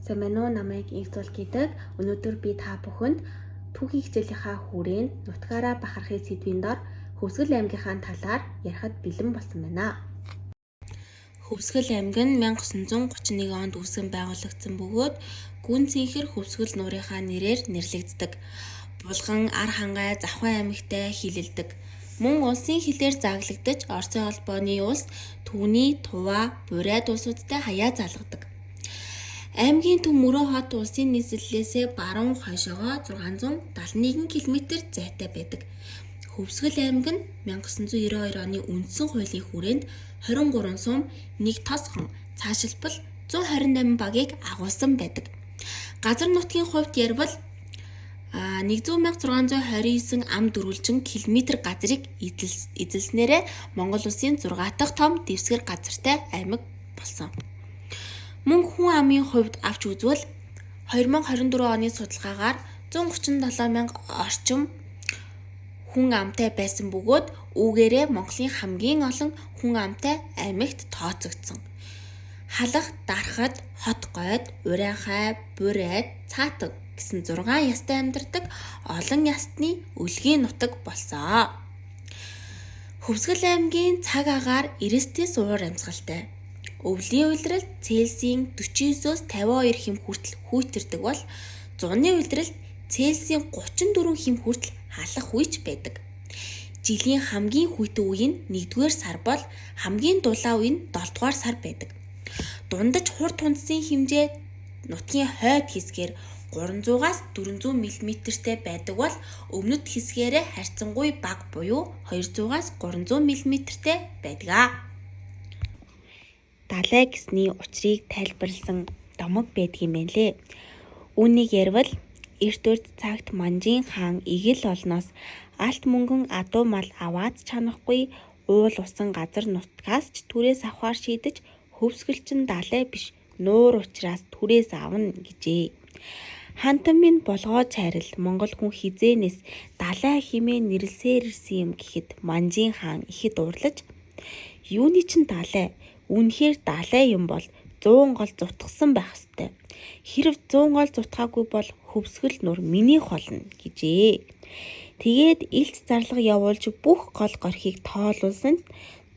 Сайн байна уу? Намайг Инх Зул гэдэг. Өнөөдөр би та бүхэнд түүхийн хичээлийнхаа хүрээнд нутгаараа бахархыг сэдвийн дор Хөвсгөл аймгийнхаа талаар ярихад бэлэн болсон байна. Хөвсгөл аймаг нь 1931 онд үүсгэн байгуулагдсан бөгөөд Гүн цэнхэр Хөвсгөл нуурынхаа нэрээр нэрлэгддэг. Булган, Архангай, Завхан аймагтай хилэлдэг. Мөн улсын хэлээр зааглагдаж Оросын холбооны улс түүний Тува, Бурайд улсуудтай хаяа залгадаг. Аймгийн төв Мөрөө хот улсын нийслэлээсээ баруун хойшоогоо 671 км зайтай байдаг. Хөвсгөл аймаг нь 1992 оны үндсэн хуулийн хүрээнд 23 сум, 1 тосгон, цаашилбал 128 багийг агуулсан байдаг. Газар нутгийн хувьд ярбал 100,629 ам дөрвөлжин километр газрыг эзэлснээрээ Монгол улсын 6 дахь том дэвсгэр газартай аймаг болсон. Мөн хүн амын хувьд авч үзвэл 2024 оны судалгаагаар 137 мянга орчим хүн амтай байсан бөгөөд үүгээрээ Монголын хамгийн олон хүн амтай аймагт тооцогдсон. Халах, Дархад, Хотгойд, Урянхай, Бурайд, Цаатаг гэсэн 6 ястай амьдардаг олон ястны өлгийн нутаг болсон. Хөвсгөл аймгийн цаг агаар 90-с уур амьсгалтай. Өвлийн улиралд Цельсийн 49-өөс 52 хэм хүртэл хүйтэрдэг бол зуны улиралд Цельсийн 34 хэм хүртэл халах үеч байдаг. Жилийн хамгийн хүйтэн үе нь 1-р сар бол хамгийн дулаан үе нь 7-р сар байдаг. Дундаж хур тунадсын хэмжээ нутгийн хойд хэсгээр 300-аас 400 мм-тэй байдаг бол өмнөд хэсгээрээ харьцангуй бага буюу 200-аас 300 мм-тэй байдаг. Далай гэсний учрыг тайлбарласан домог байдаг юм байна лээ. Үүнийг ярвал эрт урд цагт Манжин хаан эгэл олноос алт мөнгөн адуу мал аваад чанахгүй уул усан газар нутгаас ч түрээс авахар шийдэж Хөвсгөл чинь далай биш нуур учраас түрээс авна гэжээ. Хантан минь болгоо чайрал монгол хүн хэзээнээс далай хэмээн нэрлэсээр ирсэн юм гэхэд Манжин хаан ихэд уурлаж юуны чинь далай үнэхээр далай юм бол 100 гол зутгсан байх ёстой. Хэрэв 100 гол зутгаагүй бол Хөвсгөл нуур минийх болно гэжээ. Тэгээд илц зарлага явуулж бүх гол горхийг тоолуулсан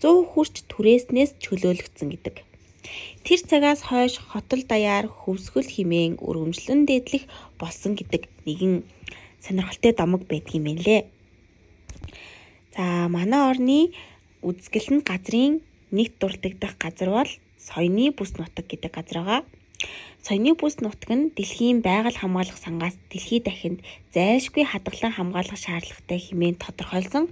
100 хүрч түрээснээс чөлөөлөгдсөн гэдэг. Тэр цагаас хойш хотол даяар Хөвсгөл хэмээн өргөмжлөн дээдлэх болсон гэдэг нэгэн сонирхолтой домог байдаг юм байна лээ. За манай орны үзэсгэлэнт газрын нэгт дурддагдах газар бол Соёны бүс нутаг гэдэг газар байгаа. Соёны бүс нутаг нь дэлхийн байгаль хамгаалах сангаас дэлхий дахинд зайлшгүй хадгалан хамгаалах шаардлагатай хэмээн тодорхойлсон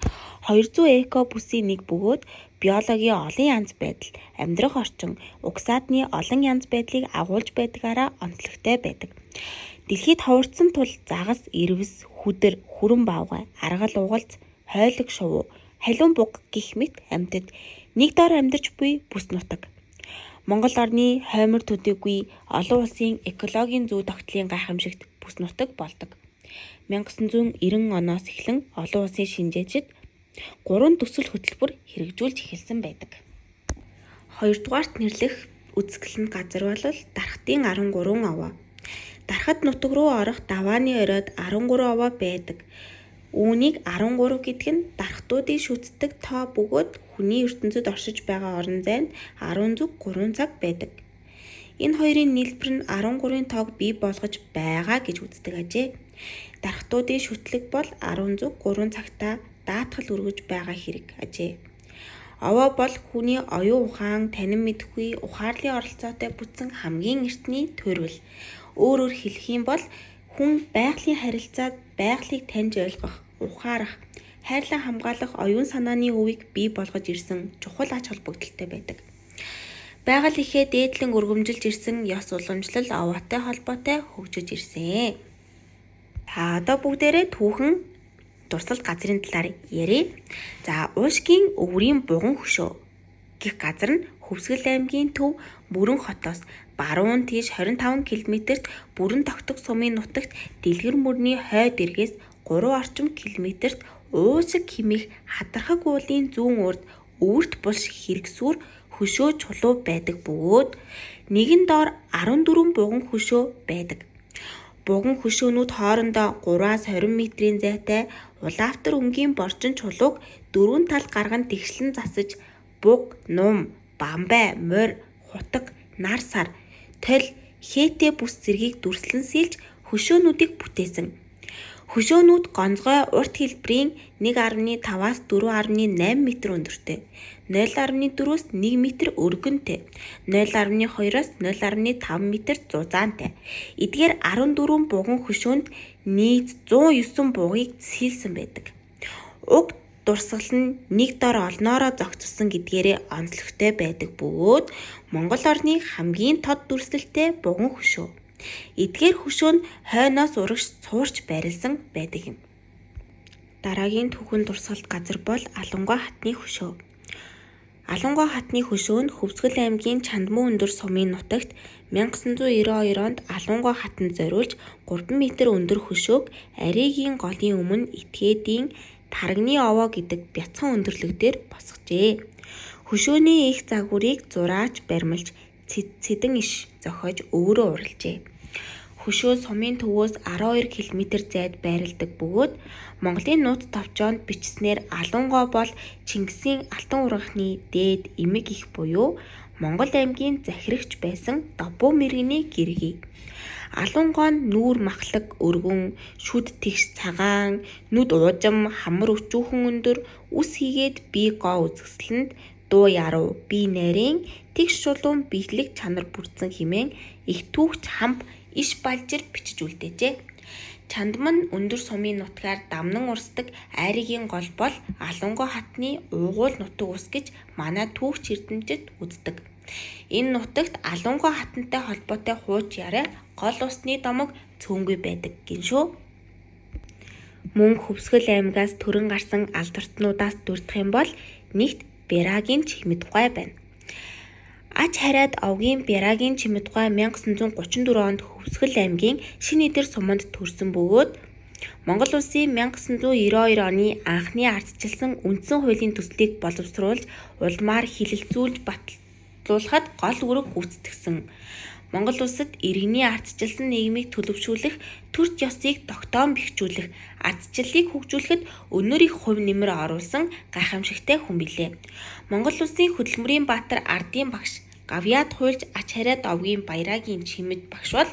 200 эко бүсийн нэг бөгөөд биологийн олон янз байдал, амьдрах орчин, угсаадны олон янз байдлыг агуулж байдгаараа онцлогтой байдаг. Дэлхийд ховордсон тул загас, ирвэс, хүдэр, хүрэн баавгай, аргал угалц, хойлог шувуу, халиун буг гэх мэт амьтад нэг дор амьдарч буй бүс нутаг. Монгол орны хоймор төдийгүй олон улсын экологийн зүй тогтлын гайхамшигт бүс нутаг болдог. 1990 оноос эхлэн олон улсын шинжээчид 3 төсөл хөтөлбөр хэрэгжүүлж эхэлсэн байдаг. Хоёрдугаарт нэрлэх үзэсгэлэнт газар бол Дархтын 13 овоо. Дархад нутаг руу орох давааны оройд 13 овоо байдаг. Үүнийг 13 гэдэг нь дархтуудын шүтдэг тоо бөгөөд хүний ертөнцөд оршиж байгаа орон зайд 10 зүг 3 цаг байдаг. Энэ хоёрын нийлбэр нь 13-ын тоог бий болгож байгаа гэж үздэг ажээ. Дархтуудын шүтлэг бол 10 зүг 3 цагтаа даатгал өргөж байгаа хэрэг ажээ. Овоо бол хүний оюун ухаан, танин мэдэхүй, ухаарлын оролцоотой бүтсэн хамгийн эртний туйрвал. Өөрөөр хэлэх юм бол хүн байгалийн харилцаад байгалийг таньж ойлгох, ухаарах, хайрлан хамгаалах оюун санааны өвийг бий болгож ирсэн чухал ач холбогдолтой байдаг. Байгаль эхээ дээдлэн өргөмжилж ирсэн ёс уламжлал овоотой холбоотой хөгжиж ирсэн. За одоо бүгдээрээ түүхэн дурсалт газрын талаар ярья. За Уушгийн өврийн буган хөшөө гэх газар нь Хөвсгөл аймгийн төв Мөрөн хотоос баруун тийш 25 км-т Бүрэн тогтог сумын нутагт Дэлгэр мөрний хойд эргээс 3 орчим километрт Уушиг хэмээх хадархаг уулын зүүн урд өвөрт булш хэрэгсүүр хөшөө чулуу байдаг бөгөөд нэгэн доор 14 буган хөшөө байдаг. Буган хөшөөнүүд хоорондоо 3-аас 20 метрийн зайтай улаавтар өнгийн боржин чулууг дөрвөн тал гарган тэгшлэн засаж буг, нум, бамбай, морь, хутга, нар сар, толь, хээтэй бүс зэргийг дүрслэн сийлж хөшөөнүүдийг бүтээсэн. Хөшөөнүүд гонцгой урт хэлбэрийн 1.5-аас 4.8 метр өндөртэй, 0.4-өөс 1 метр өргөнтэй, 0.2-оос 0.5 метр зузаантай. Эдгээр 14 буган хөшөөнд нийт 109 бугийг сийлсэн байдаг. Уг дурсгал нь нэг дор олноороо зохицсон гэдгээрээ онцлогтой байдаг бөгөөд Монгол орны хамгийн тод дүрслэлтэй буган хөшөө. Эдгээр хөшөө нь хойноос урагш цуурч байрласан байдаг юм. Дараагийн түүхэн дурсгалт газар бол Алангуй хатны хөшөө. Алангуй хатны хөшөө нь Хөвсгөл аймгийн Чандмуу өндөр сумын нутагт 1992 онд Алангуй хатанд зориулж 3 метр өндөр хөшөөг Арийгийн голын өмнө этгээдийн Тарагны овоо гэдэг бяцхан өндөрлөг дээр босгожээ. Хөшөөний эх загварыг зураач баримлаж, цэдэн иш зохиож өөрөө уралжээ. Хөшөө сумын төвөөс 12 километр зайд байрладаг бөгөөд Монголын нууц товчоонд бичсэнээр Алуун гоо бол Чингисийн Алтан уургахны дээд эмэг эх буюу Монгол аймгийн захирагч байсан Добуу мэргэний гэргий. Алуун гоо нь нүүр махлаг өргөн, шүд тэгш цагаан, нүд уужим, хамар өчүүхэн өндөр, үс хийгээд бие гоо үзэсгэлэнт, дуу яруу, бие нарийн, тэгш шулуун биелэг чанар бүрдсэн хэмээн эх түүхч Хамб иш балжир бичиж үлдээжээ. Чандман өндөр сумын нутгаар дамнан урсдаг Айрыгийн гол бол Алуун гоо хатны уугуул нутаг ус гэж манай түүхч эрдэмтэд үздэг. Энэ нутагт Алуун гоо хатантай холбоотой хууч яриа гол усны домог цөөнгүй байдаг гэнэ шүү. Мөн Хөвсгөл аймгаас төрөн гарсан алдартнуудаас дурдах юм бол нэгт Бирагийн Чимэдгуай байна. Ач харайд овгийн Бирагийн Чимэдгуай 1934 онд Хөвсгөл аймгийн Шинэ Идэр суманд төрсөн бөгөөд Монгол Улсын 1992 оны анхны ардчилсан үндсэн хуулийн төслийг боловсруулж улмаар хэлэлцүүлж батлуулахад гол үүрэг гүйцэтгэсэн. Монгол улсад иргэний ардчилсан нийгмийг төлөвшүүлэх, төрч ёсыг тогтоон бэхжүүлэх, ардчлалыг хөгжүүлэхэд өнөр их хувь нэмэр оруулсан гайхамшигтай хүн билээ. Монгол Улсын хөдөлмөрийн баатар ардын багш, гавьяат хуульч ач харайд овгийн Баяраагийн Чимэд багш бол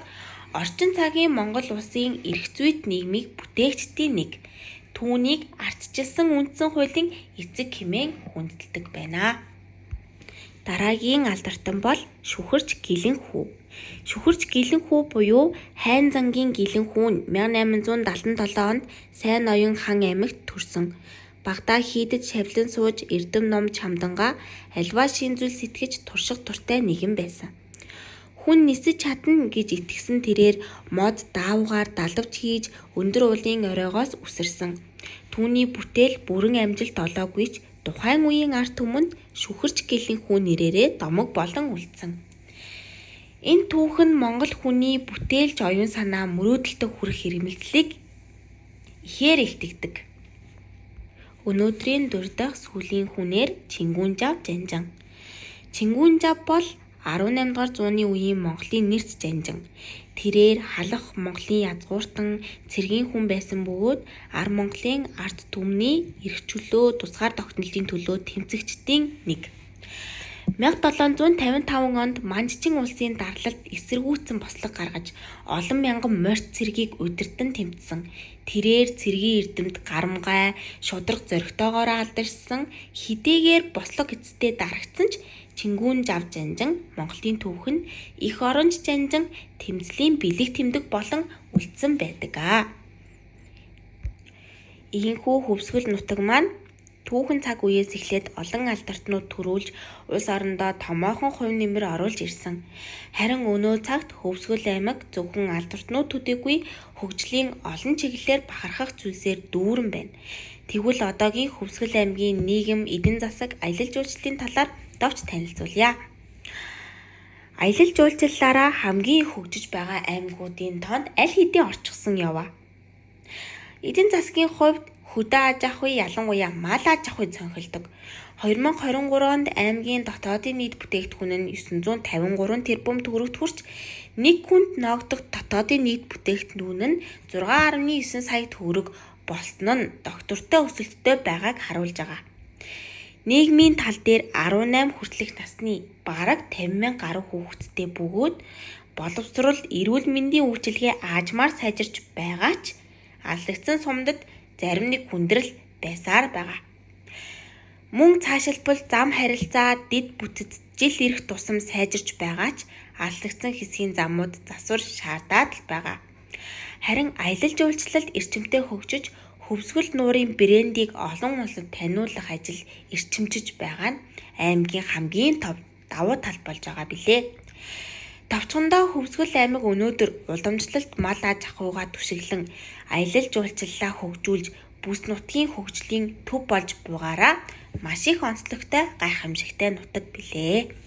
орчин цагийн Монгол Улсын эрх зүйт нийгмийг бүтээгчдийн нэг. Түүнийг ардчилсан үндсэн хуулийн эцэг хэмээн хүндэлдэг байна. Дараагийн алдартан бол Шүхэрч Гэлэнхүү. Шүхэрч Гэлэнхүү буюу Хайн зангийн Гэлэнхүү нь 1877 онд Сайн ноён хан аймагт төрсөн. Багадаа хийдэд шавилан сууж эрдэм ном чамдангаа аливаа шинэ зүйл сэтгэж турших дуртай нэгэн байсан. Хүн нисэж чадна гэж итгэсэн тэрээр мод даавуугаар далавч хийж өндөр уулын оройгоос үсэрсэн. Түүний бүтээл бүрэн амжилт олоогүй ч тухайн үеийн ард түмэнд Шүхэрч Гэлэнхүү нэрээрээ домог болон үлдсэн. Энэ түүх нь монгол хүний бүтээлч оюун санаа мөрөөдөлтөд хүрэх эрмэлзлийг ихээр илтгэдэг. Өнөөдрийн дурдах сүүлийн хүнээр Чингүнжав Жанжин. Чингүнжав бол 18 дугаар зууны үеийн Монголын нэрц жанжин. Тэрээр халах Монголын язгууртан цэргийн хүн байсан бөгөөд Ар Монголын ард түмний эрх чөлөө тусгаар тогтнолын төлөө тэмцэгчдийн нэг. 1755 онд Манжчин улсын дарлалд эсэргүүцсэн бослого гаргаж, олон мянган морьт цэргийг удирдан тэмцсэн. Тэрээр цэргийн эрдэмт гарамгай, шударга зоригтойгоор алдаршсан хэдийгээр бослого эцэстээ дарагдсан ч Чингүнжав Жанжин Монголын түүхэнд эх оронч жанжин тэмцлийн бэлэг тэмдэг болон үлдсэн байдаг. Ийнхүү Хөвсгөл нутаг маань түүхэн цаг үеэс эхлээд олон алдартнууд төрүүлж улс орондоо томоохон хувь нэмэр оруулж ирсэн. Харин өнөө цагт Хөвсгөл аймаг зөвхөн алдартнууд төдийгүй хөгжлийн олон чиглэлээр бахархах зүйлсээр дүүрэн байна. Тэгвэл одоогийн Хөвсгөл аймгийн нийгэм, эдийн засаг, аялал жуулчлалын талаар товч танилцуулъя. Аялал жуулчлалаараа хамгийн их хөгжиж байгаа аймагуудын тоонд аль хэдийн орчихсон яваа. Эдийн засгийн хувьд хөдөө аж ахуй ялангуяа мал аж ахуй цонхилдог. 2023 онд аймгийн дотоодын нийт бүтээгдэхүүн нь 953 тэрбум төгрөгт хүрч, нэг хүнд ноогдох дотоодын нийт бүтээгдэхүүн нь 6.9 сая төгрөг болсон нь доктортой өсөлттэй байгааг харуулж байгаа. Нийгмийн тал дээр 18 хүртэлх насны бараг 50 мянга гаруй хүүхэдтэй бөгөөд боловсрол, эрүүл мэндийн үйлчилгээ аажмаар сайжирч байгаа ч алдагдсан сумдад зарим нэг хүндрэл байсаар байгаа. Мөн цаашилбал зам харилцаа, дэд бүтэц жил ирэх тусам сайжирч байгаа ч алдагдсан хэсгийн замууд засвар шаардаад л байгаа. Харин аялал жуулчлалд эрчимтэй хөгжиж, Хөвсгөл нуурын брендийг олон улсад таниулах ажил эрчимжиж байгаа нь аймгийн хамгийн том давуу тал болж байгаа билээ. Товчхондоо Хөвсгөл аймаг өнөөдөр уламжлалт мал аж ахуйгаа түшиглэн аялал жуулчлалаа хөгжүүлж бүс нутгийн хөгжлийн төв болж буйгаараа маш их онцлогтой, гайхамшигтай нутаг билээ.